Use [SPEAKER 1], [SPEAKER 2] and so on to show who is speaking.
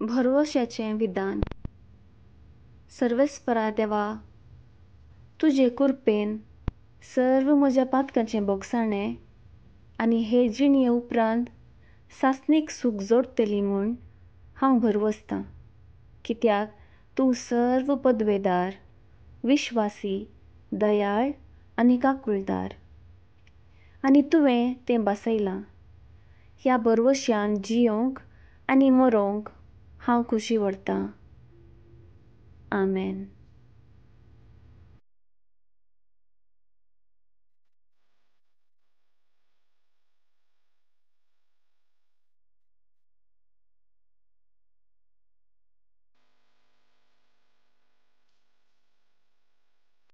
[SPEAKER 1] भरवश्याचें विधान. सर्वेस्परा देवा, तुजे कुरपेन सर्व म्हज्या पातकांचें भोगसाणें आनी हे जिणये उपरांत सासणीक सूख जोडटली म्हूण हांव भरवसतां, कित्याक तूं सर्व पदवेदार, विश्वासी, दयाळ आनी काकुळदार. आनी तुवें तें भासयलां. ह्या भरवश्यान जियोंक आनी मरोंक हांव खुशी व्हरतां. आमेन.